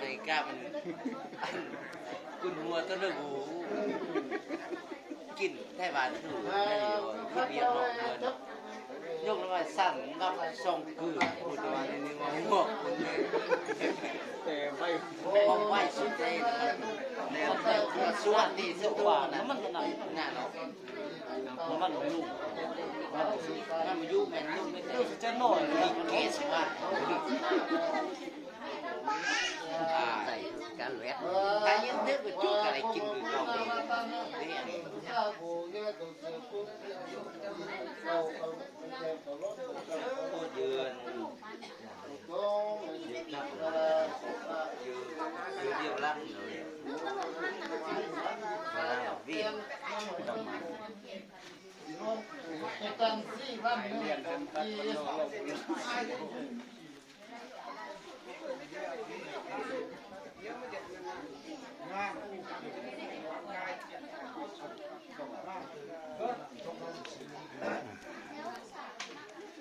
ໃນກາບ ອັນ ກຸນຫົວຕົວໜຶ່ງ ໂອ້ໂຫ ກິນໄທບ້ານຄື ແມ່ນຢູ່ ຄືວຽກນອກເຮືອນ ຍົກລະມາສັ່ນກັບສອງຄື ພຸດວ່ານີ້ວ່າຫົວ ແຕ່ໄວ ໄວສຸດເລີຍ ແລ້ວສວນນີ້ສວນນັ້ນ ນັ້ນເນາະ ມັນຢູ່ ມັນຢູ່ ແມ່ນຢູ່ ແມ່ນຢູ່ ຈະໜ້ອຍ ເກສວ່າ ໃສ່ກັນແລ້ວ ຖ້າຍັງເດິກໄປຈຸກກະໄດ້ກິນຄືເກົ່າ ເດືອນ ຢູ່ ຢູ່ດຽວຫຼັງເລີຍ ວຽນ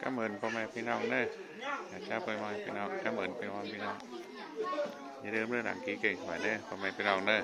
ກຳເອີ້ນພໍ່ແມ່ພີ່ນ້ອງເດີ ຈາກພໍ່ແມ່ພີ່ນ້ອງ ກຳເອີ້ນພໍ່ແມ່ພີ່ນ້ອງ ຢ່າລືມເດີ ນັ່ງກີເກັ່ງໄວ້ເດີ ພໍ່ແມ່ພີ່ນ້ອງເດີ.